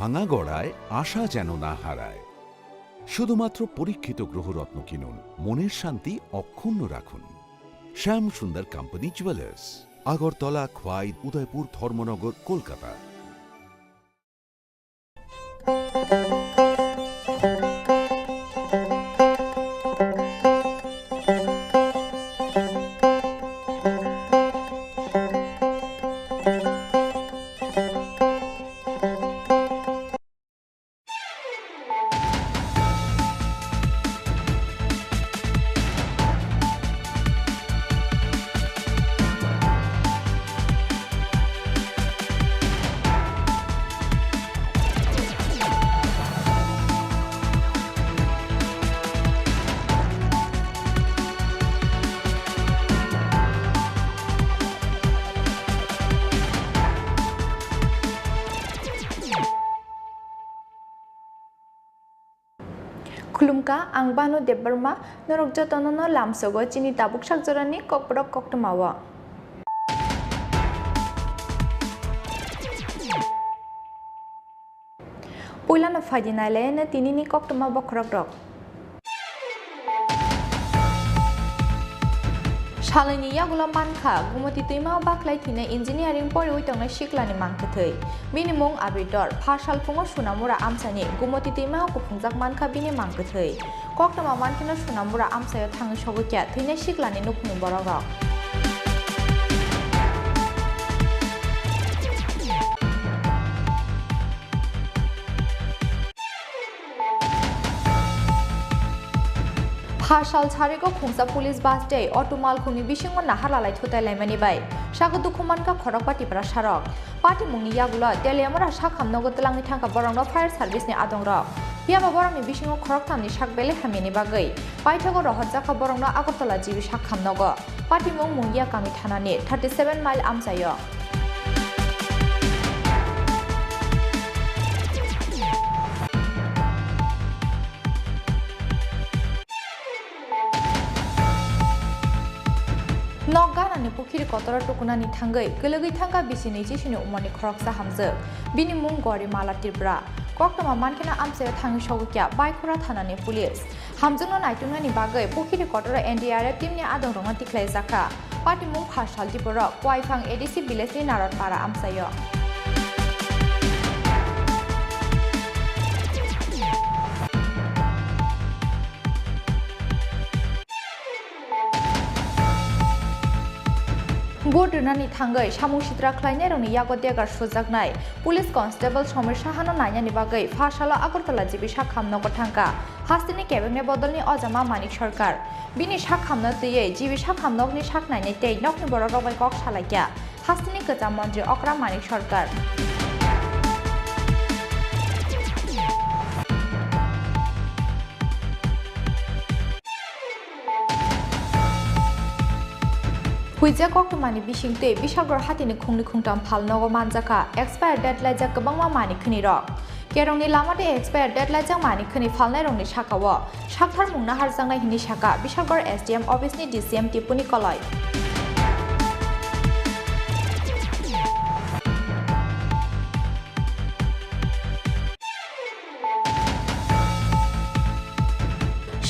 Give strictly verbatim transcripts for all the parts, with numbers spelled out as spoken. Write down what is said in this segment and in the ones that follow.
ভাঙা গড়ায় আশা যেন না হারায়। শুধুমাত্র পরীক্ষিত গ্রহরত্ন কিনুন, মনের শান্তি অক্ষুণ্ণ রাখুন। শ্যাম সুন্দর কোম্পানি জুয়েলার্স, আগরতলা, খোয়াই, উদয়পুর, ধর্মনগর, Kolkata. Khulumkha, ang Banu Debbarma, norok jotono no lamsogo chini tabuk sakjorani kokborok koktwmao. Puilano phaidi nailaino tinini koktwma bokhorokrok. Salnwini yagulo mankha, Gumoti twima o baklai thwinai engineering poriwi tongnai siklani mangkwthwi. Bini mung Abidor, pha salphungo Sunamura amchaini Gumoti twima o kuphungjak mankha bini mangkwthwi. Koktwma mankheno Sunamura amchaio thangwi sogwi kha thwinai siklani nukhungni borokrok. Pha sal sarigo khungsa police bus tei auto malkhungni bisingo nahar lalai thutai laimani bai saka dukhu mankha khorokba Tiprasarok. Patimungni yagulo Teliamura sak hamnogo twlangwi thangkha borokno fire service ni adongrok. Phiyaba borokni bisingo khoroktham ni sak belai hamyani bagwi paithago rohorjakha borokno Agartala G B sak hamnogo. Patimung Mungia kami thanani thirty seven mile amchaio. Nok ganani pukhiri kotoro tukunani thangwi kwlwgwi thangkha bisi naichi sini umorni khoroksa hamjwk. Bini mung Gorimala Tripura. Koktwma mankheno amchaio thangwi sogwi kha Baikura thanani police. Hamjwkno naituknani bagwi pukhiri kotoro N D R F teamni adongrokno tikhlaijakha. Patimung pha sal Tiprarok Kuaiphang A D C village ni Narodpara amchaio. Vote rwnani thangwi samung sitra khlainairokni yago degar sujaknai police constable Somir Sahano nainani bagwi pha salo Agartala G B sak hamnogo thangkha. Hasteni kebengni bodolni ojama Manik Sarkar. Bini sak hamno twiwi G B sak hamnokni sak nainai tei nokni bororok bai kok salaikha hasteni kwcham montri okra Manik Sarkar. Huijak koktwmani bisingtwi Bisakdor hatini khungni khungtam phalnogo manjakha expire date laijak kwbangma manwi khwnirok. Kerongni lama tei expire date laijak manwi khwnwi phalnairokni sakao sakthar mung naharjaknai hinwi sakha Bisakdor S D M office ni D C M Tipuni Koloi.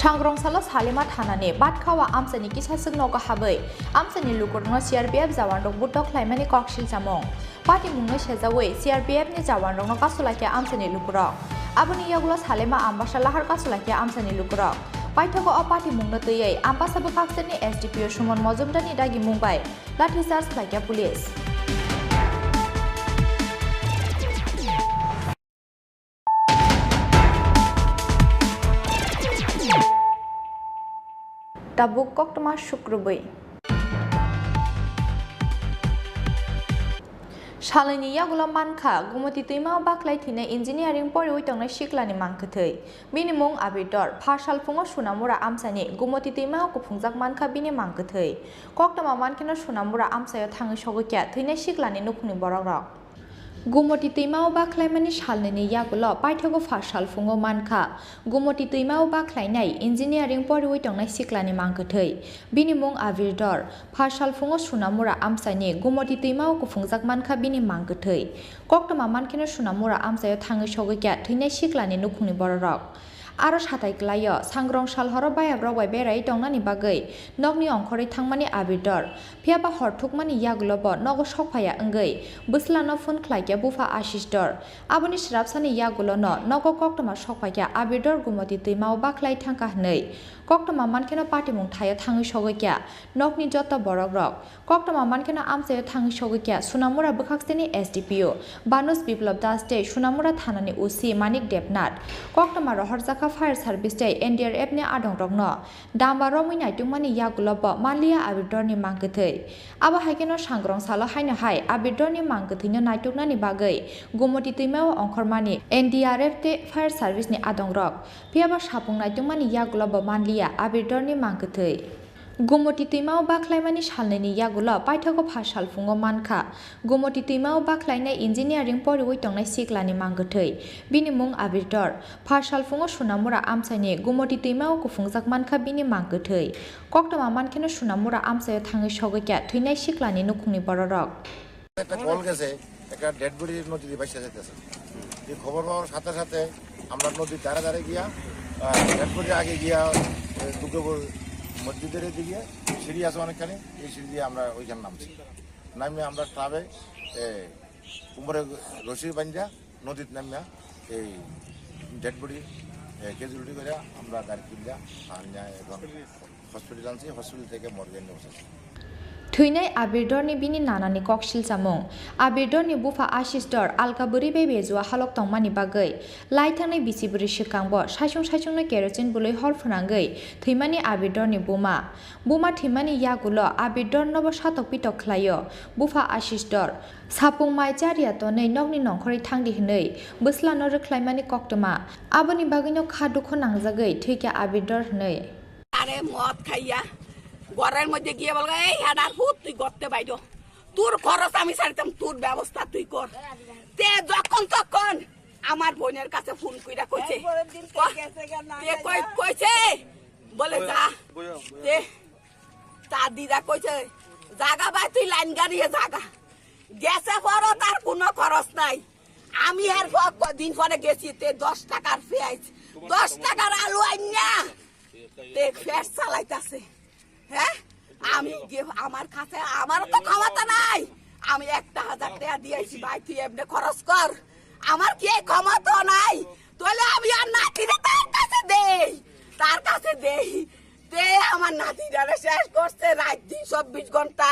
Sangrong salo Salima thanani Batkhawa amchaini kisaswk nogo habwi amchaini lukurokno C R P F jawanrok butok khlaimani kok silchamung. Patimungno sejawi C R P F ni jawanrokno kasulaikha amchaini lukurok. Aboni yagulo Salima Ambasa lahar kasulaikha amchaini lukurok. Paithago o patimungno twiwi Ambasa bwkhakserni S D P O Suman Mojumdarni dagimung bai lathi charge khlaikha police. Tabuk koktwma sukrubwi. Salnwini yagulo mankha, Gumoti twima o baklai thwinai engineering poriwi tongnai siklani mangkwthwi. Bini mung Abidor, pha salphungo Sunamura amchaini Gumoti twima o kuphungjak mankha bini mangkwthwi. Koktwma mankheno Sunamura amchaio thangwi sogwi kha thwinai siklani nukhungni borokrok. Gumoti twima o bakhlaimani salnwini yagulo paithago phas salphungo mankha. Gumoti twima o bakhlainai engineering poriwi tongnai siklani mangkwthwi. Bini mung Abir Dor. Phas salphungo Sunamura amchaini Gumoti twima o kuphungjak mankha bini mangkwthwi. Koktwma mankheno Sunamura amchaio thangwi sogwikya thwinai siklani nukhungni bororok. Aro satai kwlaio, sangrong sal horo bayabrok bai beraiwi tongnani bagwi nokni ongkhorwi thangmani Abir Dor. Phiyaba hor thukmani yagulo bo nogo sokphaiya wngwi bwslano phone khlaikya bupha Ashish Dor. Aboni swrapsani yagulono nogo koktwma sokphaikya Abir Dor Gumoti twima o bakhlai thangkha hwnwi. Koktwma mankheno patimung thaio thangwi sogwikya nokni joto borokrok. Koktwma mankheno amchaio thangwi sogwikya Sunamura bwkhakseni S D P O Banuj Biplab Das tei Sunamura thanani O C Manik Debnath. Koktwma rohorjakha fire service tei N D R F ni adongrokno. Damba romwi naitukmani yagulo bo manliya Abir Dorni mangkwthwi. Abo hai kheno sangrong salo haino hai Abir Dorni mangkwthwino naituknani bagwi Gumoti twima o ongkhormani N D R F tei fire service ni adongrok. Phiyaba sapung naitukmani yagulo bo manliya Abir Dorni mangkwthwi. Gumoti twima o bakhlaimani salnwini yagulo paithago phas salphungo mankha. Gumoti twima o bakhlainai engineering poriwi tongnai siklani mangkwthwi. Bini mung Abir Dor. Phas salphungo Sunamura amchaini Gumoti twima o kuphungjak mankha bini mangkwthwi. Koktwma mankheno Sunamura amchaio thangwi sogwikya thwinai siklani nukhungni bororok. একটা কল গেছে, একটা dead body নদীতে ভাসিয়া যাইতেছে। এই খবর পাওয়ার সাথে সাথে আমরা নদীর ধারে ধারে গিয়া, আহ, ডেড বডির আগে গিয়া, এ, দুর্গাপুর মসজিদের এদিকে সিঁড়ি আছে অনেকখানি, এই সিঁড়ি দিয়ে আমরা ওইখানে নামছি। নামিয়ে আমরা ট্রাবে, এ, কোমরে রশি বান্ধা নদীত নামিয়া এই ডেড বডি, এ, ক্যাজুয়ালিটি করে আমরা গাড়ি তুলিয়া আর নিয়ে এখন হসপিটাল আনছি, হসপিটাল থেকে মর্গে নিয়ে বসেছি। Thwinai Abir Dorni bini nanani kok silchamung. Abir Dorni bupha Ashish Dor alka bwrwi bai bejua halok tongmani bagwi lai thangnai bisi bwrwi swkangbo saisung saisungno kerosene bwlwi hor phwnangwi thwimani Abir Dorni buma. Buma thwimani yagulo Abir Dornobo satok pitok khlaio bupha Ashish Dor. Sapung mai chariya tonwi nokni nongkhorwi thangdi hwnwi bwslano rwkhlaimani koktwma. Aboni bagwino kha dukhu nangjagwi thwikha Abir Dor hwnwi. আরে মদ খাইয়া ঘরের মধ্যে গিয়ে বলবে, "এই header foot, তুই গর্তে বাইরো, তোর খরচ আমি সারিতাম, তোর ব্যবস্থা তুই কর।" তে যখন তখন আমার বোনের কাছে ফোন কইরা কইছে, এরপরের দিন ক-, গেছে গা না তে কই-, কইছে, বলে, "যা।" তে তার দিদা কইছে, "জাগা ভাই, তুই লাইন গাড়িয়ে জাগা।" গেছে পরও তার কোনো খরচ নাই। আমি এর পর কদিন পরে গেছি, তে দশ টাকার পেঁয়াজ, দশ টাকার আলু আইনা তে পেট চালাইতাছে। হ্যাঁ, আমি যে আমার কাছে, আমারও তো ক্ষমতা নাই। আমি একটা হাজার টাকা দিয়েছি, "ভাই, তুই এমনি খরচ কর।" আমার কি এই ক্ষমতা নাই? তাহলে আমি আর নাতিরে তার কাছে দেই, তার কাছে দেই। তে আমার নাতিটারে শেষ করছে, রাত দিন চব্বিশ ঘন্টা।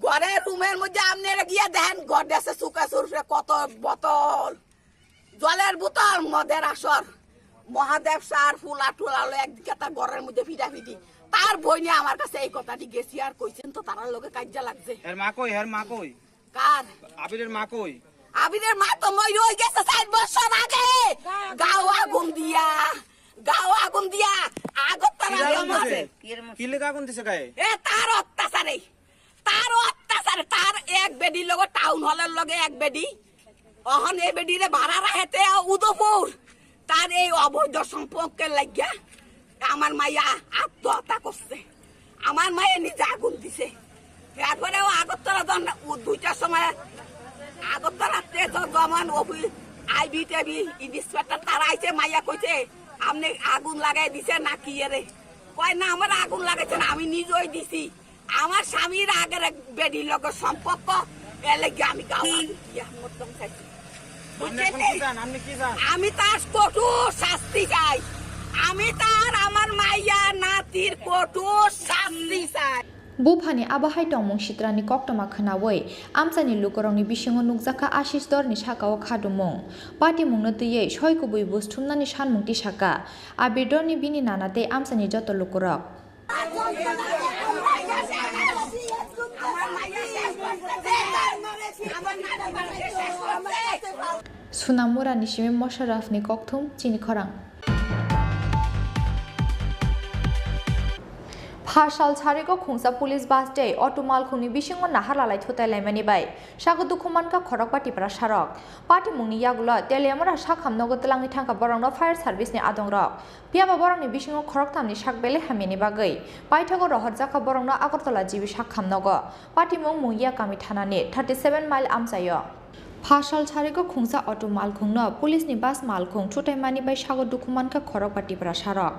ঘরের রুমের মধ্যে আপনারা গিয়ে দেখেন, গডরেজে চুকা চুরফে কত বোতল, জলের বোতল, মদের আসর, মহাদেব সার, ফুলা টুলা হলো একদিকে তার ঘরের মধ্যে ফিটাফিটি। তার বইনে আমার কাছে এই কথাটি গেছি আর কইছেন তো তারার লগে কাজ্জা লাগছে। এর মা কই? এর মা কই? কার? আবিরের মা কই? আবিরের মা তো মরে গেছে চার বছর আগে। গাও আগুন দিয়া, গাও আগুন দিয়া, আগরতলা কিলা আগুন আগুন দিছে? দিছে। কি লেগে আগুন দিছে গায়ে? এ তার অত্যাচারে, তার অত্যাচারে, তার এক বেডির লগে টাউন হলের লগে এক বেডি, অহন এই বেডিরে ভাড়া রাখেতে উদয়পুর, তার এই অবৈধ সম্পর্কের লাগিয়া আমার মাইয়া আত্মহত্যা করছে। আমার মায়ে নিজে আগুন দিছে। এরপরে ও আগরতলা যখন উ-, দুইটার সময় আগরতলাতে য-, যখন অফিস আইবি টেবি ইন্সপেক্টর তারা আইছে, মাইয়া কইছে, "আপনি আগুন লাগাই দিছে না কি এরে?" কয়, "না, আমার আগুন লাগাইছে না, আমি নিজেই দিছি।" আমার স্বামীর আগের এক বেডির লগে সম্পর্ক, এর লাগি আমি গাও আগুন দিয়া মরতাম চাইছি। আপনি এখন কি চান? আপনি কি চান? আমি তার কঠোর শাস্তি চাই। আমি তার আমার মাইয়া নাতির কঠোর শাস্তি চাই। Buphani abo hai tongmung sitrani koktwma khwnawi amchaini lukurokni bisingo nukjakha Ashish Dorni sakao khadumung. Patimungno twiwi soi kubui buj thumnani sanmung tisakha. Abir Dorni bini nana tei amchaini joto lukurok. Sunamurani simi Mosharafni kokthum chini khorang. Phasal sarigo khungsa police bus tei auto malkhungni bisingo nahar lalai thutai laimani bai sago dukhu mankha khorokba Tiprasa rok. Patimungni yagulo Teliamura sakham nogo twlangwi thangkha borokno fire service ni adongrok. Phiyaba borokni bisingo khoroktamni sak belai hamyani bagwi paithago rohorjakha borokno Agartala G B sakham nogo. Patimung Mungia kami thanani thirty seven mile amchaio. Phasal sarigo khungsa auto malkhungno police ni bus malkhung thutaimani bai sago dukhu mankha khorokba Tiprasa rok.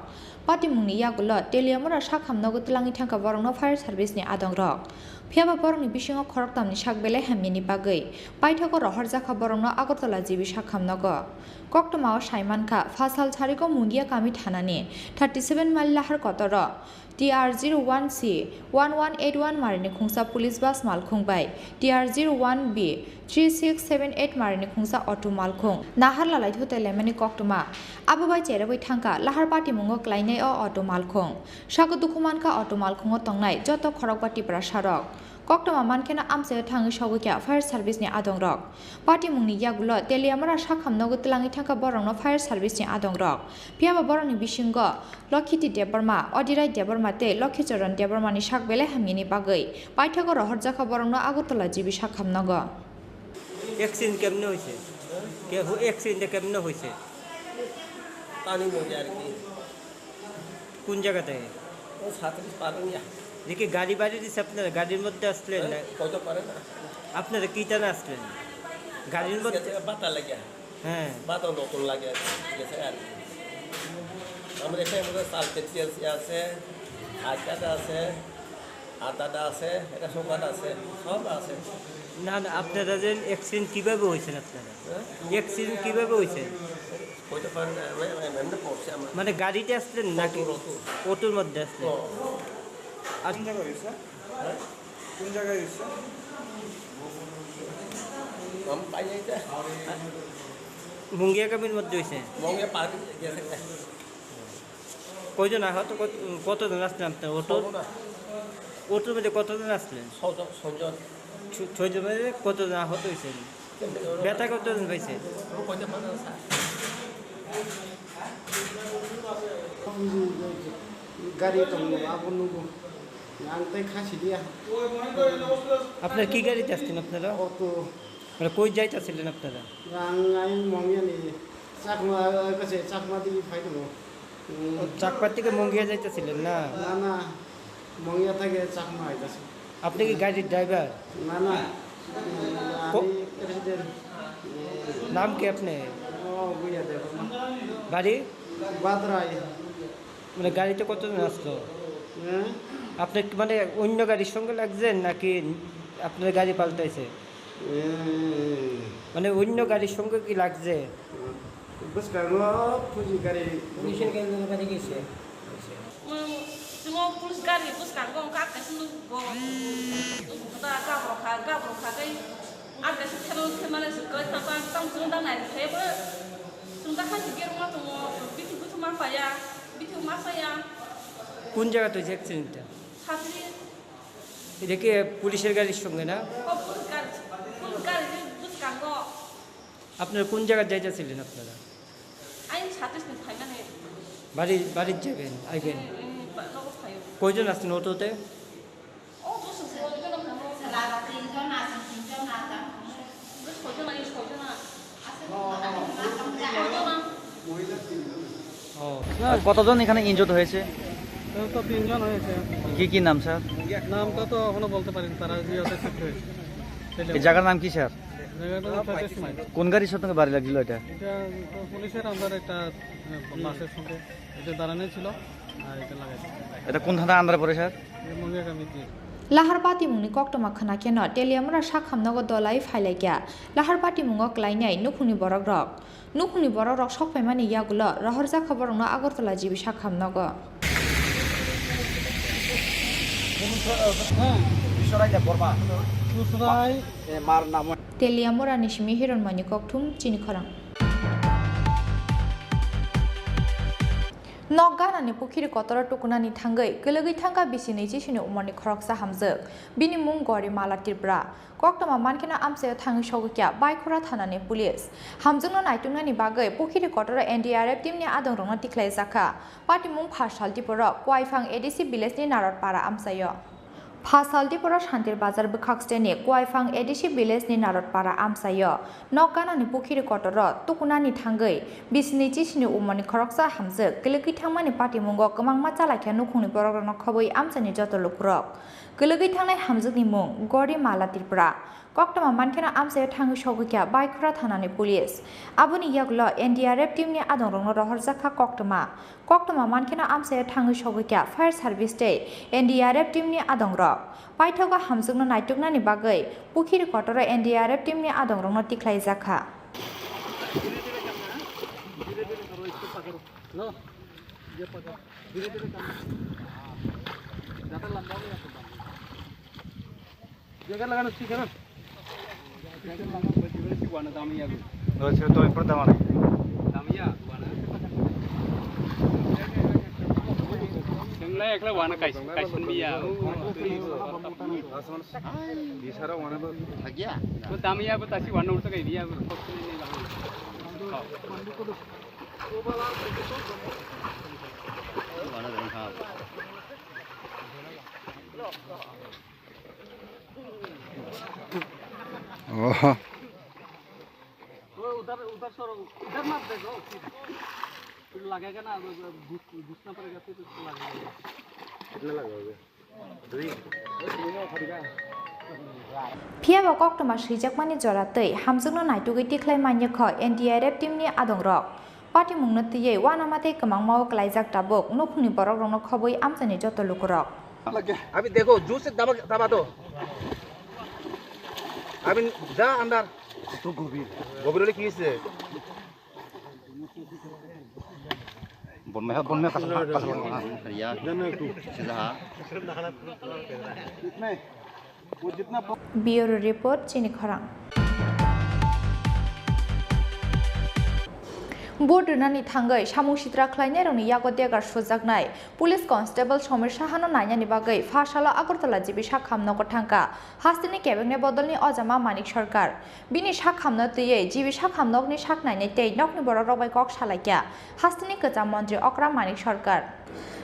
Patimungni yagulo Teliamura sakham nogo twlangwi thangkha borokno fire service ni adongrok. Phiyaba borokni bisingo khoroktamni sak belai hamyani bagwi paithago rohorjakha borokno Agartala G B sakham nogo. Koktwmao saimankha, phasal sarigo Mungia kami thanani thirty seven mile lahar kotoro T R zero one C one one eight one marini khungsa police bus malkhung bai T R zero one B three six seven eight marini khungsa auto malkhung nahar lalai thutai laimani koktwma. Abo bai cherogwi thangkha lahar patimungo klainai o auto malkhung. Sago dukhu mankha auto malkhungo tongnai joto khorokba Tiprasa rok. Koktwma mankheno amchaio thangwi sogwi kha fire service ni adongrok. Patimungni yagulo Teliamura sakham nogo twlangwi thangkha borokno fire service ni adongrok. Phiyaba borokni bisingo Lokhiti Debbarma, Odirai Debbarma tei Lokhicharan Debbarmani sak belai hamyani bagwi paithago rohorjakha borokno Agartala G B sakham nogo. Accident kemne hoise? Ke hu-, accident kemne hoise? পানি মজা আর কি। কোন জায়গাতে? ও সাঁত্রিশ পার হইয়া। দেখি গাড়ি বাড়ি দিছে আপনারা, গাড়ির মধ্যে আসলেন না? হ্যাঁ, কত পারে না? আপনারা কি টানে আসলেন? গাড়ির মধ্যে? গেছে বাতা লাগিয়া। হ্যাঁ। বাতা নতুন লাগিয়া গেছে আর কি। আমরা এখানে আমাদের চাল কেজি আছে, আটা আছে, আটা আছে, এটা শুকান আছে, সব আছে। না, না, আপনারা যে অ্যাক্সিডেন্ট কিভাবে হয়েছেন আপনারা? হ্যাঁ? অ্যাক্সিডেন্ট কিভাবে হয়েছে? হইতে পারে না, আমি, আমি এমনি পড়ছি আমরা। মানে গাড়িতে আসলেন নাকি? Auto, auto. অটোর মধ্যে আসলেন? ও। আর কোন জায়গায় হয়েছে? হ্যাঁ? কোন জায়গায় হয়েছে? আমি পাই নাই এটা। মুঙ্গিয়াকামির মধ্যে হয়েছে? মুঙ্গিয়া পার গেছে। কয়জন আহত? কত, কতজন আসলেন আপনার অটো? ছজন। অটোর মধ্যে কতজন আসলেন? ছজন, ছয়জন। ছ-, ছয়জন মধ্যে কতজন আহত হয়েছেন? ব্যথা কতজন পাইছে? Gari tongo, abo nugo. Ang tei kha sidi ya. আপনার কি গাড়িতে আসছেন আপনারা? Auto. মানে কই যাইতেছিলেন আপনারা? Ang ayang mong yani. Chakma, kasi Chakma di phai tongo. ও, চাকমা থেকে মুঙ্গিয়া যাইতেছিলেন না? না, না, মঙ্গিয়া থেকে চাকমা আইতাছে। আপনি কি গাড়ির ড্রাইভার? না, না, কো- আমি প্রেসিডেন্ট। নাম কি আপনি? ও, বুইয়া দেব। বাড়ি? বাদরাই। মানে গাড়িতে কতজন আসলো? হ্যাঁ? আপনি কি মানে অন্য গাড়ির সঙ্গে লাগছেন নাকি আপনার গাড়ি পাল্টাইছে? হ্যাঁ। মানে অন্য গাড়ির সঙ্গে কি লাগছে? Bwskango puji gari. Police-ni gari gari gese. Chwng police gari bwskango wngkha, kaisa nuk bo, nuk bo da gabro kha, gabro kha tei ar kaisa thelo themale se kai tang tang tang chwng da nai khe bo chwng da kha se germa tongo, bithi buthu ma paya, bithi ma paya. কোন জায়গাতে হয়েছে অ্যাক্সিডেন্টটা? Satri. এটা কি পুলিশের গাড়ির সঙ্গে না? O police gari, police gari ni bwskango. আপনারা কোন জায়গায় যাইতেছিলেন আপনারা? Ayang satis ni phaimani. বাড়ি, বাড়ির যাবেন, আইবেন? Hmm, hmm, ba-, nogo phaio. কয়জন আছেন অটোতে? O, bwswk bo, jono phaio. Sala tinjon asan, tinjon asan. Bwswk soijon, ayang soijon. Soijon. ও, আর কতজন এখানে ইনজুর্ড হয়েছে? এখানে তো তিনজন হয়েছে। কি কি নাম, স্যার? নামটা তো এখনো বলতে পারিনি, তারা যে আছে শিফট হয়েছে। এই জায়গার নাম কি, স্যার? জায়গাটা হচ্ছে শেষ মাইল। কোন গাড়ির সঙ্গে বাড়ি লাগছিল এটা? এটা তো পুলিশের আন্ডার একটা, আহ, বাসের সঙ্গে এটা দাঁড়ানো ছিল, আর এটা লাগাইছে। এটা কোন থানা আন্ডারে পড়ে, স্যার? এটা মঙ্গিয়া committee. Lahar patimungni koktwma khwna kheno Teliamura sakhamnogo dolai phailaikha. Lahar patimungo klainai nukhungni borokrok. Nukhungni borokrok sokphaimani yagulo rohorjakha borokno Agartala G B sakhamnogo. Teliamurani simi Hironmoyni Kokthum, chini khorang. Nok ganani pukhiri kotoro tukunani thangwi kwlwgwi thangkha bisi nwichi sini umorni khoroksa hamjwk. Bini mung Gorimala Tripura. Koktwma mankheno amchaio thangwi sogwikha Baikhura thanani police. Hamjwkno naituknani bagwi pukhiri kotoro N D R F teamni adongrokno tikhlaijakha. Patimung Pharsal Tiporo, Kuaiphang A D C villageni Narotpara amchaio. Pharsal Tiporo Santir Bazar bwkhak steni Kuaiphang A D C villageni Narotpara amchaio. Nok ganani pukhiri kotoro tukunani thangwi bisi nwichi sini umorni khoroksa hamjwk kwlwgwi thangmani patimungo kwbangma chalaikha nukhungni borokrokno khobwi amchaini joto lukurok. Kwlwgwi thangnai hamjwkni mung Gorimala Tripura. Koktwma mankheno amchaio thangwi sogwikha Baikhura thanani police. Aboni yagulo N D R F teamni adongrokno rohorjakha koktwma. Koktwma mankheno amchaio thangwi sogwikha fire service tei N D R F teamni adongrok. Paithago hamjwkno naituknani bagwi pukhiri kotoro N D R F teamni adongrokno tikhlaijakha. Oh. वो उधर, उधर सर, इधर मत देखो, फिर, फिर लगेगा ना, वो, वो घुस-, घुसना पड़ेगा, फिर उसको लगेगा। कितना लगा होगा? Phiya bo koktwma swijakmani jora tei hamjwkno naitugwi tikhlai manya kho N D R F teamni adongrok. Patimungno twiwi uanama tei kwmangmao klaijak tabuk nukhungni borokrokno khobwi amchaini joto lukurok. अभी देखो, जोर से दबा, दबा दो। अभी जा अंदर। तो गोभी। गोभी वाले की से? बोन में है, बोन में कसम, कसम, हाँ, हाँ, या। सीधा, हाँ। Bureau Report, Chini Khorang. Vote rwnani thangwi samung sitra khlainairokni yago degar sujaknai Police Constable Somir Sahano nainani bagwi pha salo Agartala G B sakham nogo thangkha hasteni kebengni bodolni ojama Manik Sarkar. Bini sakhamno twiwi G B sakham nokni sak nainai tei nokni borokrok bai kok salaikha hasteni kwcham montri okra Manik Sarkar.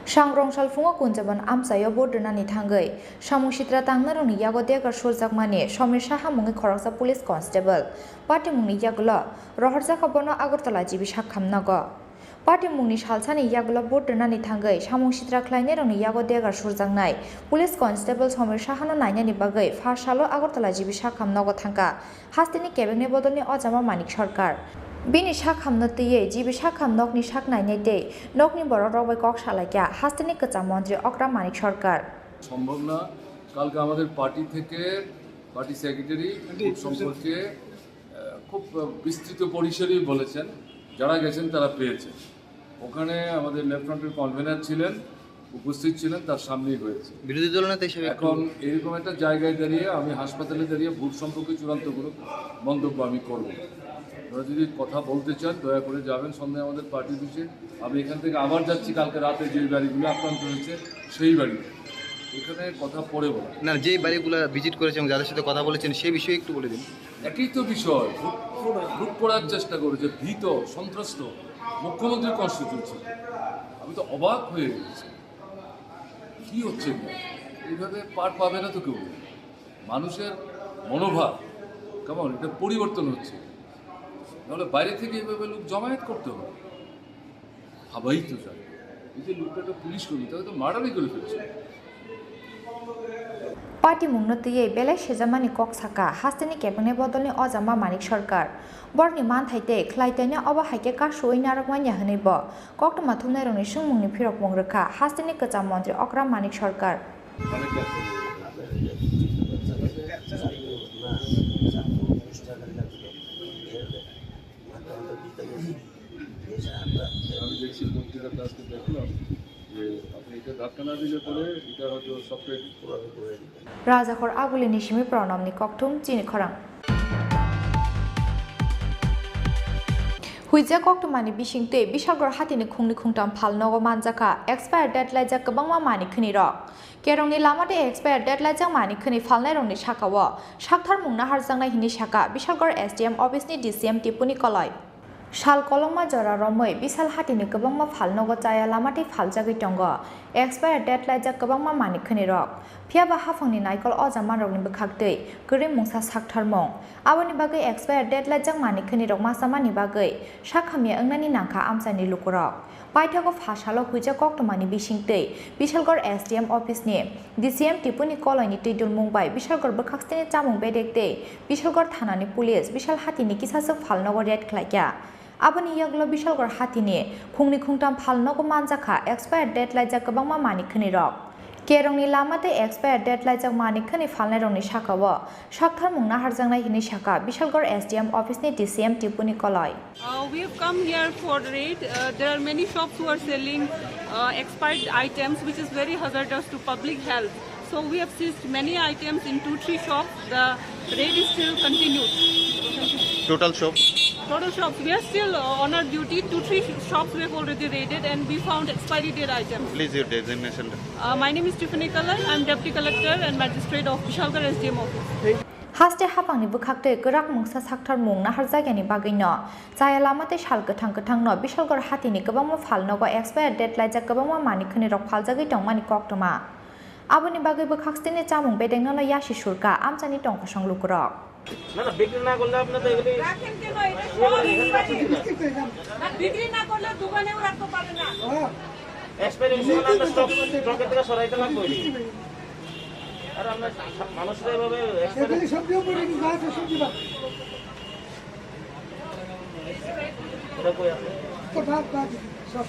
Sangrong salphungo Kunjaban amchaio vote rwnani thangwi samung sitra tangnairokni yago degar surjakmani Somir Saha mungwi khoroksa police constable patimungni yagulo rohorjakha bono Agartala G B sakham nogo. Patimungni salsani yagulo vote rwnani thangwi samung sitra khlainairokni yago degar surjaknai police constable Somir Sahano nainani bagwi pha salo Agartala G B sakham nogo thangkha hasteni kebengni bodolni ojama Manik Sarkar. Bini sakhamno twiwi G B sakham nokni sak nainai tei nokni borokrok bai kok salaikha hasteni kwcham montri okra Manik Sarkar. সম্ভব না। কালকে আমাদের পার্টি থেকে, party secretary vote সম্পর্কে, আহ, খুব বিস্তৃত পরিসরেই বলেছেন, যারা গেছেন তারা পেয়েছেন। ওখানে আমাদের লেফটেন্যান্ট কনভেনার ছিলেন, উপস্থিত ছিলেন, তার সামনেই হয়েছে। বিরোধী দলনেতা হিসেবে একটু এখন এরকম একটা জায়গায় দাঁড়িয়ে আমি হাসপাতালে দাঁড়িয়ে ভোট সম্পর্কে চূড়ান্ত কোনো মন্তব্য আমি করব না। আপনারা যদি কথা বলতে চান, দয়া করে যাবেন সন্ধ্যায় আমাদের পার্টি অফিসে। আমি এখান থেকে আবার যাচ্ছি কালকে রাতে, যেই বাড়িগুলো আক্রান্ত হয়েছে সেই বাড়িতে। এখানে কথা পরে বলা। না, যেই বাড়িগুলো ভিজিট করেছেন এবং যাদের সাথে কথা বলেছেন, সেই বিষয়ে একটু বলে দিন। একই তো বিষয়, লুট করা-, লুট করার চেষ্টা করেছে, ভীত, সন্ত্রস্ত মুখ্যমন্ত্রীর কনস্টিটুয়েন্সি। আমি তো অবাক হয়ে গেছি, কি হচ্ছে এগুলো? এইভাবে পার পাবে না তো কেউ। মানুষের মনোভাব কেমন, এটা পরিবর্তন হচ্ছে, নাহলে বাইরে থেকে এইভাবে লোক জমায়েত করতে হবে। ভাবাই তো যায়, এই যে লোকটা একটা পুলিশ কর্মী, তাকে তো মার্ডারই করে ফেলছে। Patimungno twiwi belai sejamani kok saka hasteni kebengni bodolni ojama Manik Sarkar. Borokni manthai tei khlai taino obo hai khe kasu-ui narwkmanya hwnwi bo koktwma thumnairokni swngmungni phirokmung rwkha hasteni kwcham montri okra Manik Sarkar. আমি দেখছি পত্রিকাতে আজকে দেখলাম যে আপনি এটা ধাক্কা না দিলে পরে এটা হয়তো software. Rajakhor Agulini simi Pranamni kokthum chini khorang. Huijak koktwmani bisingtwi Bishalgarh hatini khungni khungtam phalnogo manjakha expired date laijak kwbangma manwi khwnirok. Kerongni lama tei expired date laijak manwi khwnwi phalnairokni sakao saktharmung naharjaknai hinwi sakha Bishalgarh S D M office ni D C M Tipuni Koloi. Sal kolokma jora romwi Bishal hatini kwbangma phalnogo chaya lama tei phaljagwi tongo expired date laijak kwbangma manwi khwnirok. Phiyaba haphangni naikol oja manrokni bwkhaktwi kwrwi mungsa saktharmung. Aboni bagwi expired date laijak manwi khwnirok ma chamani bagwi sak hamya wngnani nangkha amchaini lukurok. Paithago pha salo huijak koktwmani bisingtwi Bishalgarh S D M office ni D C M Tipuni Koloini twi dulmung bai Bishalgarh bwkhaksteni chamung bedek tei Bishalgarh thanani police Bishal hatini kisaswk phalnogo raid khlaikha. Aboni yagulo Bishalgarh hatini khungni khungtam phalnogo manjakha expired date laijak kwbangma manwi khwnirok. Kerongni lama tei expired date laijak manwi khwnwi phalnairokni sakao saktharmung naharjaknai hinwi sakha Bishalgarh S D M office ni D C M Tipuni Koloi. Uh, we have come here for raid. Uh, there are many shops who are selling uh, expired items, which is very hazardous to public health. So we have seized many items in two, three shops. The raid is still continued. Total shops? Total shops. We are still uh, on our duty. Two, three sh- shops we have already raided, and we found expiry date items. Please, your designation. Uh, my name is Tiffany Kalai. I'm Deputy Collector and Magistrate of Bishalgarh S D M office. Haste haphangni bwkhaktwi kwrak mungsa saktharmung naharjakyani bagwino chaya lama tei sal kwthang kwthangno Bishalgarh hatini kwbangma phalnogo expired date laijak kwbangma manwi khwnirok phaljagwi tongmani koktwma. Aboni bagwi bwkhaksini chamung bedekno yasi surka amchani tongkosong lukurok. না, না, বিক্রি না করলে আপনি তো এগুলি রাখেন কেন? এটা সব এগুলি রাখেন। না, বিক্রি না করলে দোকানেও রাখতে পারে না। এক্সপায়ারি হয়েছে মানে আমরা স্টক, স্টকের থেকে সরাইতে লাগবো এটি। আর আমরা সা-, মানুষরা এভাবে এক্সপায়ারি এগুলি সব দিয়ে পড়ে নি, যা আছে সব দিবা। এটা কই আছে? তো বাদ, বাদ, সব।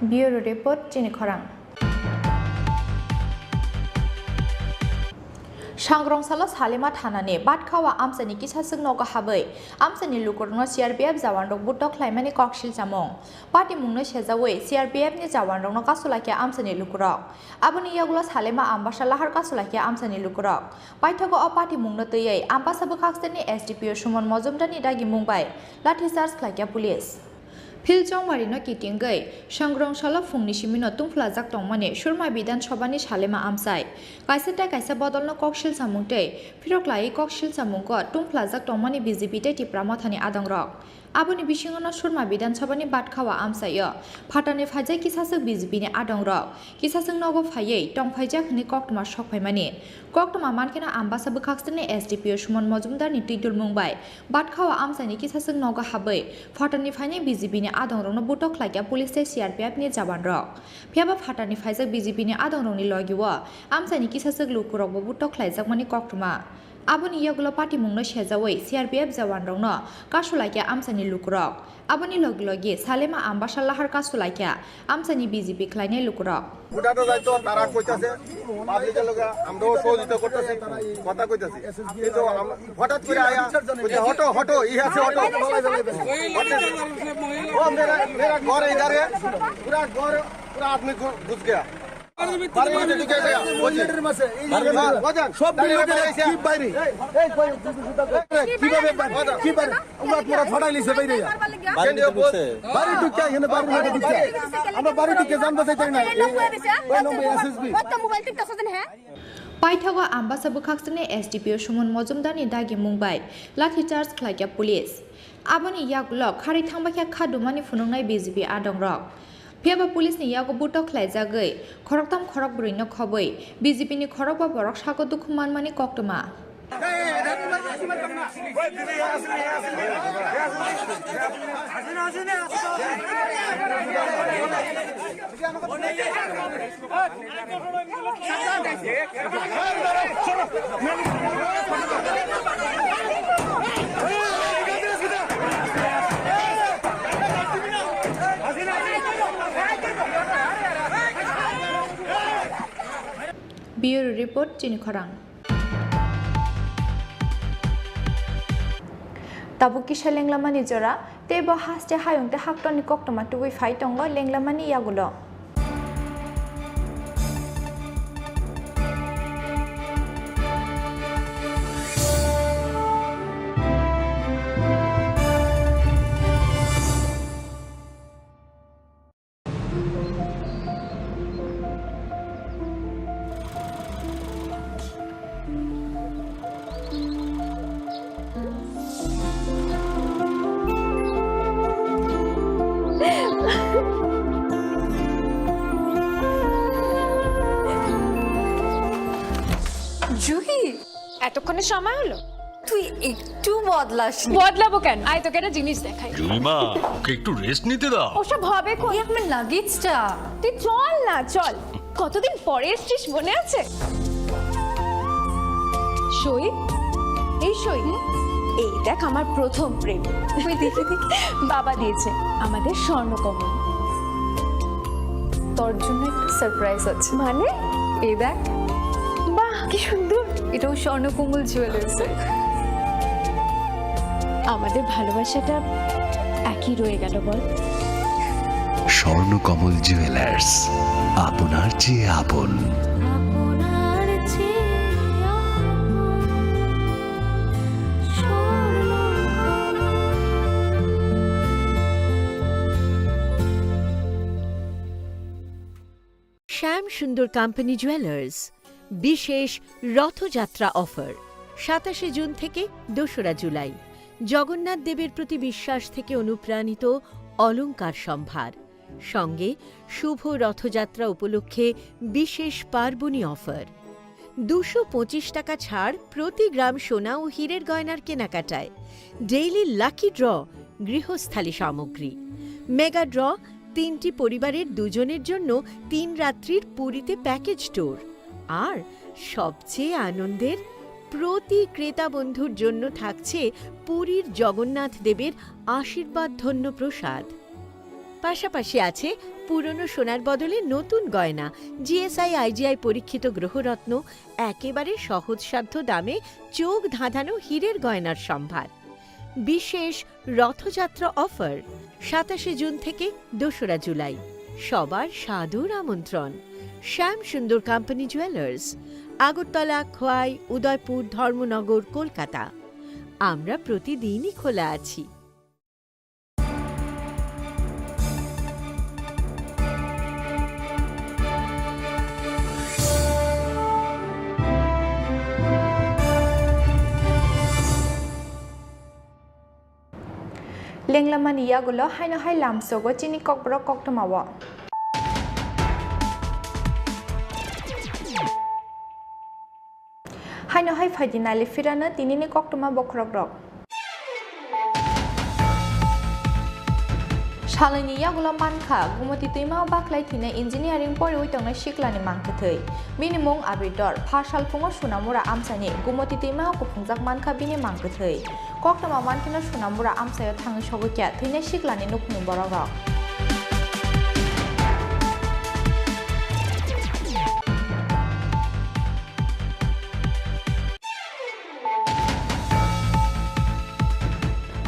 Bureau Report, Chini Khorang. Sangrong salo Salima thanani Batkhawa amchaini kisaswk nogo habwi amchaini lukurokno C R P F jawanrok butok khlaimani kok silchamung. Patimungno sejawi C R P F ni jawanrokno kasu laikha amchaini lukurok. Aboni yagulo Salima Ambasa lahar kasu laikha amchaini lukurok. Paithago o patimungno twiwi Ambasa bwkhaksini S D P O Suman Mojumdarni dagimung bai lathi charge khlaikha police. Phil Chongmarino kitingwi Sangrong salo phungni simino tungphlajak tongmani Surma Bidhan Sabhani Salima amchai kaisa tei kaisa bodolno kok silchamung tei phirok laiwi kok silchamungo tungphlajak tongmani B J P tei Tipra Mothani adongrok. Aboni bisingono Surma Bidhan Sabhani Batkhawa amchaio phatarni phaijak kisaswk B J P ni adongrok kisaswk nogo phaiwi tongphaijak hwnwi koktwma sokphaimani. Koktwma mankheno Ambasa bwkhaksini S D P O Suman Mojumdarni twi dulmung bai Batkhawa amchaini kisaswk nogo habwi phatarni phainai B J P ni adongrokno butok khlaikha police tei C R P F ni jawanrok. Phiyaba phatarni phaijak B J P ni adongrokni logio amchaini kisaswk lukurokbo butok khlaijakmani koktwma. Aboni yagulo patimungno sejawi C R P F jawanrokno kasu laikha amchaini lukurok. Aboni logi logi Salima Ambasa lahar kasu laikha amchaini B J P khlainai lukurok. উঠানো যাইতো, তারা কইতাছে, পাবলিকের লগে আমরাও সহযোগিতা করতেছি, কথা কইতাছি। কিন্তু আম-, হঠাৎ করে আয়া, বলছে, "হটো, হটো, ইহার সে হটো।" ও, মেরা, মেরা ঘর ইধার হে, পুরা ঘর, পুরা আদমি ঘু-, ঘুস গয়া। বাড়ির ভিতরে ঢুকে গেছে। ওই যে, বাজান, সব বিল্ডিং এর কি বাইরে? এই, এই, কই, কিভাবে বাইরে? কি বাইরে? উমরা পুরা ফাটাই লিছে বাইরে। বাড়ির ভিতরে ঢুকছে? বাড়ি ঢুকে, এখানে বাড়ির মধ্যে ঢুকছে। আমরা বাড়ি ঢুকে জানতে চাইতাম না। এই, ওই নম্বর SSB. Paithago Ambasa bwkhaksini S D P O Suman Mojumdarni dagimung bai lathi charge khlaikha police. Aboni yagulo kharwi thangbaikha kha dumani phunuknai B J P adongrok. Phiyaba police ni yago butok khlaijagwi khoroktham khorokbrwi no khobwi B J P ni khorokba borok sako dukhu manmani koktwma. Bureau Report, Chini Khorang. Tabuk kisa lenglamani jora, tei bo haste hayung tei haktorni koktwma tubui phai tongo lenglamani yagulo. সময় হলো। তুই একটু বদলাসনি। বদলাবো কেন? আয়, তোকে একটা জিনিস দেখাই। জুলিমা, ওকে একটু রেস্ট নিতে দাও। ওসব হবে কোন? এই আমার লাগেজটা। তুই চল না, চল। কতদিন পরে এসছিস, মনে আছে? সই, এই সই, এই দেখ আমার প্রথম প্রেম। ওই দেখি, দেখি। বাবা দিয়েছে আমাদের স্বর্ণকমল। তোর জন্য একটা সারপ্রাইজ আছে। মানে? এই দেখ। বাহ, কি সুন্দর। এটাও স্বর্ণকমল জুয়েলার্সের। আমাদের ভালোবাসাটা একই রয়ে গেল, বল? স্বর্ণকমল জুয়েলার্স, আপনার চেয়ে আপন। আপনার চেয়ে আপন। শ্যাম সুন্দর কোম্পানি জুয়েলার্স, বিশেষ রথযাত্রা অফার, সাতাশে জুন থেকে দোসরা জুলাই। জগন্নাথ দেবের প্রতি বিশ্বাস থেকে অনুপ্রাণিত অলংকার সম্ভার, সঙ্গে শুভ রথযাত্রা উপলক্ষে বিশেষ পার্বণী অফার। দুশো পঁচিশ টাকা ছাড় প্রতি গ্রাম সোনা ও হীরের গয়নার কেনাকাটায়। ডেইলি লাকি ড্র, গৃহস্থালী সামগ্রী। মেগা ড্র, তিনটি পরিবারের দুজনের জন্য তিন রাত্রির পুরীতে প্যাকেজ ট্যুর। আর সবচেয়ে আনন্দের, প্রতি ক্রেতা বন্ধুর জন্য থাকছে পুরীর জগন্নাথ দেবের আশীর্বাদ ধন্য প্রসাদ। পাশাপাশি আছে পুরনো সোনার বদলে নতুন গয়না, G S I I G I পরীক্ষিত গ্রহরত্ন, একেবারে সহজসাধ্য দামে চোখ ধাঁধানো হীরের গয়নার সম্ভার। বিশেষ রথযাত্রা অফার, সাতাশে জুন থেকে দোসরা জুলাই। সবার সাদর আমন্ত্রণ। শ্যাম সুন্দর কোম্পানি জুয়েলার্স, আগরতলা, খোয়াই, উদয়পুর, ধর্মনগর, কলকাতা। আমরা প্রতিদিনই খোলা আছি। Lenglamani yagulo haino hai lamsogo chini kokborok koktwmao. Haino hai phaidi nailifirano tinini koktwma bokhorokrok. Salnwini yagulo mankha, Gumoti twima o baklai thwinai engineering poriwi tongnai siklani mang kwthwi. Bini mung Abidor, pha salphungo Sunamura amchaini Gumoti twima o kuphungjak mankha bini mang kwthwi. Koktwma mankheno Sunamura amchaio thangwi sogwikya thwinai siklani nukhungni borokrok.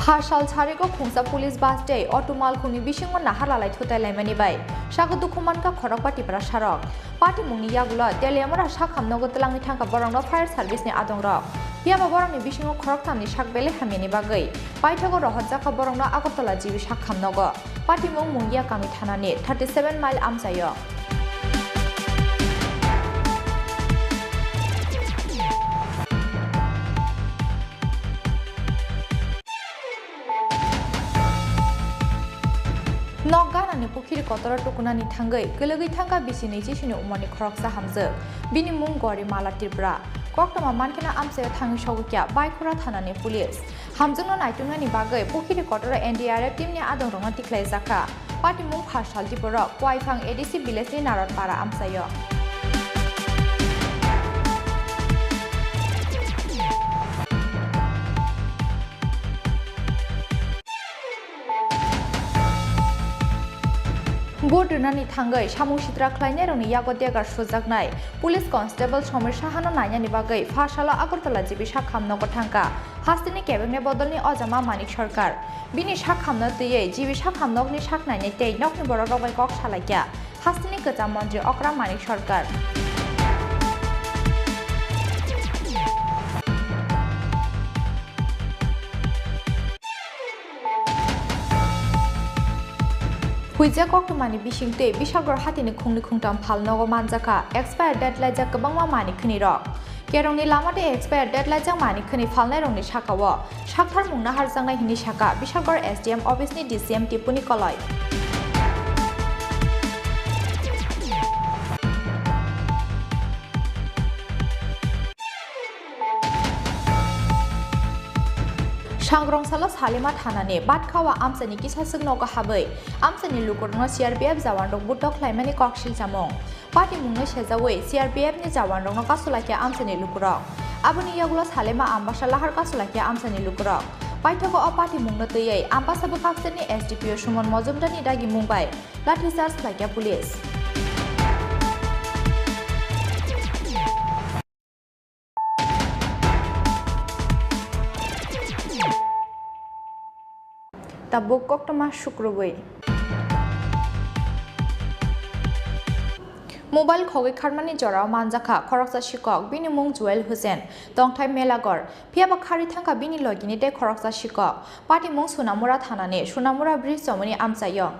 Pha sal sarigo khungsa police bus tei auto malkhungni bisingo nahar lalai thutai laimani bai saka dukhu mankha khorokba Tiprasarok. Patimungni yagulo Teliamura sak hamnogo twlangwi thangkha borokno fire service ni adongrok. Phiyaba borokni bisingo khoroktham ni sak belai hamyani bagwi paithago rohorjakha borokno Agartala G B sak hamnogo. Patimung Mungia kami thanani thirty seven mile amchaio. Nok ganani pukhiri kotoro tukunani thangwi kwlwgwi thangkha bisi nwi chisini umorni khoroksa hamjwk. Bini mung Gorimala Tripura. Koktwma mankheno amchaio thangwi sogwikya Baikhura thanani police. Hamjwkno naituknani bagwi pukhiri kotoro N D R F teamni adongrokno tikhlaijakha. Patimung pha sal Tiprarok Kuaiphang A D C village-ni Narodpara amchaio. Vote rwnani thangwi samung sitra khlainairokni yago degar sujaknai Police Constable Somir Sahano nainani bagwi pha salo Agartala G B sak hamnogo thangkha hasteni kebengni bodolni ojama Manik Sarkar. Bini sak hamno twiwi G B sak hamnokni sak nainai tei nokni borokrok bai kok salaikha hasteni kwcham montri okra Manik Sarkar. Huijak koktwmani bisingtwi Bisakdor hatini khungni khungtam phalnogo manjakha expire date laijak kwbangma manwi khwnirok. Kerongni lama tei expire date laijak manwi khwnwi phalnairokni sakao sakthar mungna harjaknai hwnwi sakha Bisakdor S D M office-ni D C M Tipuni Koloi. Sangrong salo Salima thanani Batkhawa amchaini kisa swk nogo habwi amchaini lukurokno C R P F jawanrok budok khlaimani kok silchamung. Patimungno sejawi C R P F ni jawanrokno kasulaikha amchaini lukurok. Aboni yagulo Salima Ambasa lahar kasulaikha amchaini lukurok. Paithago o patimungno twiwi Ambasa bwkhakserni S D P O Suman Mojumdarni dagimung bai lathi charge khlaikha police. Tabuk koktwma sukrubwi. Mobile khogwi kharmani jorao manjakha khoroksa sikok, bini mung Joel Hussain, tongthai Melagor, phiyaba khari thangkha bini logini tei khoroksa sikok. Patimung Sunamura thanani Sunamura bridge chomoni amchaio.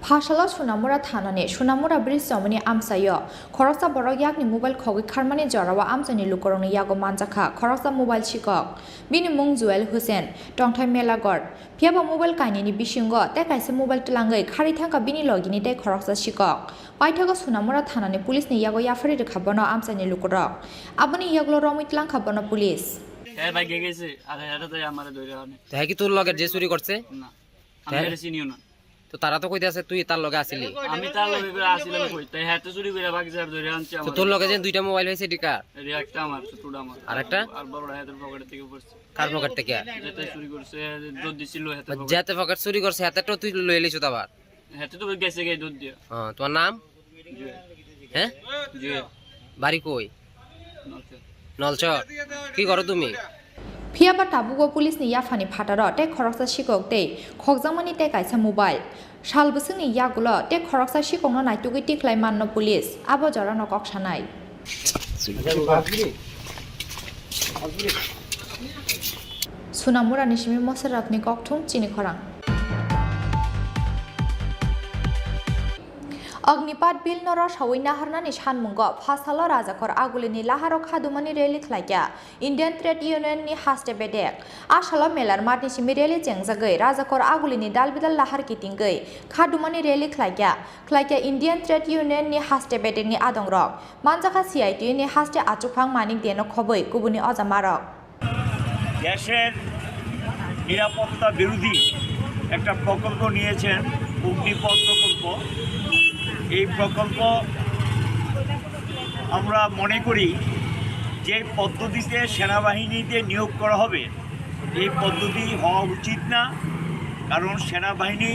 Phasalo Sunamura thanani Sunamura bridge chomoni amchaio khoroksa borok yakni mobile khogwi kharmani jorao amchaini lukurokni yago manjakha khoroksa mobile sikok. Bini mung Joel Hussain, tongthai Melagor. Phiyaba mobile kainwini bisingo tei kaisa mobile twlangwi khari thangkha bini logini tei khoroksa sikok. Paithago Sunamura thanani police ni yago yaphari rwkha bono amchaini lukurok. Aboni yagulo romwi twlangkha bono police. হ্যাঁ ভাই, গেছে। আর হ্যাঁ তো আমার ধরে আনে। তো হ্যাঁ কি তোর লগে যে চুরি করছে? না, আমি হ্যাঁ? এটা চিনিও না। তো তারা তো কইতাছে তুই তার লগে আছিলি। আমি তার লগে করে আসিলাম কই? তাই হ্যাঁ তো চুরি করে বাকি স্যার ধরে আনছে তো আমার। তোর লগে যে দুইটা মোবাইল হয়েছে, এটা কার? এটা একটা আমার, ছোটটা আমার। আর একটা? আর বড়টা হ্যাঁ তোর পকেট থেকে পড়ছে। কার পকেট থেকে? যেটা চুরি করছে, দুধ দিছিল হ্যাঁ তোর পকেট। যেতে পকেট চুরি করছে, এতে তো তুই লই লিছ তো আবার। হ্যাঁ তো গেছে গিয়ে দুধ দিয়ে। হ্যাঁ, তোমার নাম? জুয়েল। হ্যাঁ? জুয়েল। বাড়ি কই? নলচর। নলচর। কি করো তুমি? Phiyaba tabuk o police ni yaphani phataro tei khoroksa sikok tei khokjakmani tei kaisa mobile. Sal bwswkni yagulo tei khoroksa sikokno naitugwi tikhlai manno police. Abo jorano kok sanai. Sunamurani simi moserapni kokthum chini khorang. Agnipat bill no rosawi naharnani sanmungo phasalo Rajakor Agulini laharo khadumani rally khlaikha Indian Trade Union ni haste bedek. Asalo melar matni simi rally chengjagwi Rajakor Agulini dalbidal lahar kitingwi khadumani rally khlaikha, khlaikha Indian Trade Union ni haste bedek ni adongrok. Manjakha C I T U ni haste achukphang Manik Deno khobwi kubuni ojamarok. দেশের নিরাপত্তা বিরোধী একটা প্রকল্প নিয়েছেন, অগ্নিপথ প্রকল্প। এই প্রকল্প আমরা মনে করি যে পদ্ধতিতে সেনাবাহিনীতে নিয়োগ করা হবে, এই পদ্ধতি হওয়া উচিত না। কারণ সেনাবাহিনী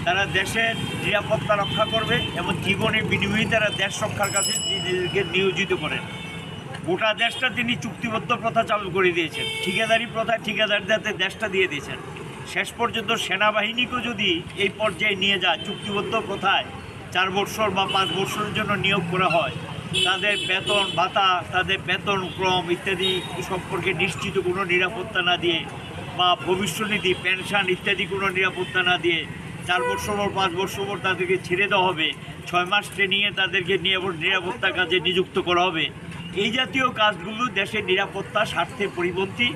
তারা দেশের নিরাপত্তা রক্ষা করবে এবং জীবনের বিনিময়ে তারা দেশ রক্ষার কাছে নিজেদেরকে নিয়োজিত করেন। গোটা দেশটা তিনি চুক্তিবদ্ধ প্রথা চালু করে দিয়েছেন, ঠিকাদারি প্রথা, ঠিকাদার যাতে দেশটা দিয়ে দিয়েছেন। শেষ পর্যন্ত সেনাবাহিনীকেও যদি এই পর্যায়ে নিয়ে যায়, চুক্তিবদ্ধ প্রথায় চার বৎসর বা পাঁচ বৎসরের জন্য নিয়োগ করা হয়, তাদের বেতন ভাতা, তাদের বেতন ক্রম ইত্যাদি সম্পর্কে নিশ্চিত কোনো নিরাপত্তা না দিয়ে বা ভবিষ্যনিধি, পেনশন ইত্যাদি কোনো নিরাপত্তা না দিয়ে চার বৎসর পর, পাঁচ বৎসর পর তাদেরকে ছেড়ে দেওয়া হবে, ছয় মাস ট্রেনিংয়ে তাদেরকে নিয়ে আবার নিরাপত্তার কাজে নিযুক্ত করা হবে। এই জাতীয় কাজগুলো দেশের নিরাপত্তা স্বার্থের পরিপন্থী।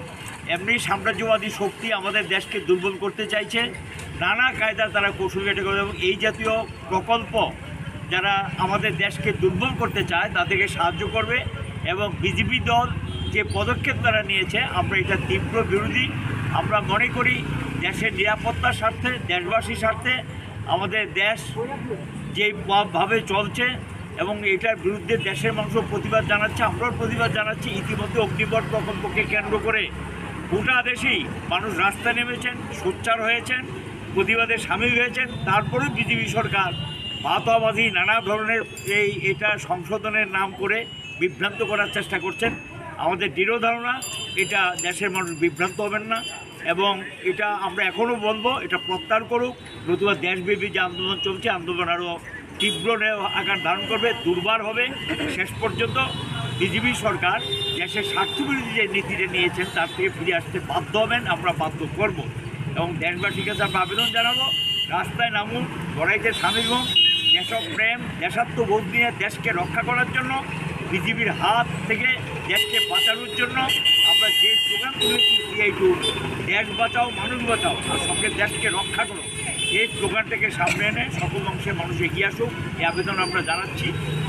এমনি সাম্রাজ্যবাদী শক্তি আমাদের দেশকে দুর্বল করতে চাইছে, নানা কায়দা তারা কৌশল বের করে এবং এই জাতীয় প্রকল্প যারা আমাদের দেশকে দুর্বল করতে চায় তাদেরকে সাহায্য করবে। এবং বিজেপি দল যে পদক্ষেপ তারা নিয়েছে, আমরা এটা তীব্র বিরোধী। আমরা মনে করি দেশের নিরাপত্তার স্বার্থে, দেশবাসীর স্বার্থে, আমাদের দেশ যে ভাবে চলছে এবং এটার বিরুদ্ধে দেশের মানুষও প্রতিবাদ জানাচ্ছে, আমরাও প্রতিবাদ জানাচ্ছি। ইতিমধ্যে অগ্নিপথ প্রকল্পকে কেন্দ্র করে গোটা দেশেই মানুষ রাস্তায় নেমেছেন, সোচ্চার হয়েছেন, প্রতিবাদে সামিল হয়েছেন। তারপরেও বিজেপি সরকার ভাতাবাজি নানা ধরনের এই, এটা সংশোধনের নাম করে বিভ্রান্ত করার চেষ্টা করছেন। আমাদের দৃঢ় ধারণা, এটা দেশের মানুষ বিভ্রান্ত হবেন না এবং এটা আমরা এখনও বলবো, এটা প্রত্যাহার করুক, নতুবা দেশব্যাপী যে আন্দোলন চলছে, আন্দোলন আরও তীব্র নে-, আকার ধারণ করবে, দুর্বার হবে। শেষ পর্যন্ত বিজেপি সরকার দেশের স্বার্থবিরোধী যে নীতিটা নিয়েছেন, তার থেকে ফিরে আসতে বাধ্য হবেন, আমরা বাধ্য করব। এবং দেশবাসীর কাছে আমরা আবেদন জানাবো, রাস্তায় নামুন, লড়াইতে সামিল হন। দেশপ্রেম, দেশাত্মবোধ নিয়ে দেশকে রক্ষা করার জন্য বিজেপির হাত থেকে দেশকে বাঁচানোর জন্য আমরা যে স্লোগান তুলেছি সিআইটিউ, "দেশ বাঁচাও, মানুষ বাঁচাও, আর সঙ্গে দেশকে রক্ষা করো।" এই স্লোগানটাকে সামনে এনে সকল অংশের মানুষ এগিয়ে আসুক, এই আবেদন আমরা জানাচ্ছি।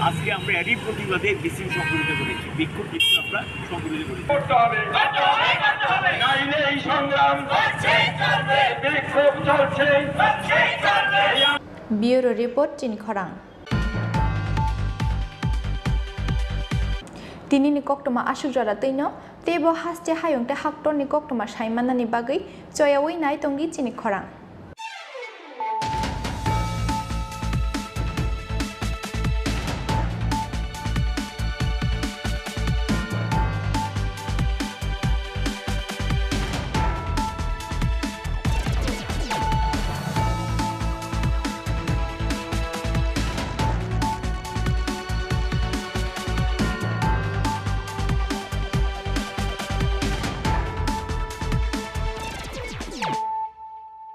আজকে আমরা এরই প্রতিবাদে মিছিল সংগঠিত করেছি, বিক্ষোভ মিছিল আমরা সংগঠিত করেছি। করতে হবে। নাইলে এই সংগ্রাম বিক্ষোভ চলছে। Bureau Report, Chini Khorang. Tinini koktwma aswk jora twino, teibo haste hayung tei haktorni koktwma saimanani bagwi choyaui nai tongdi chini khorang.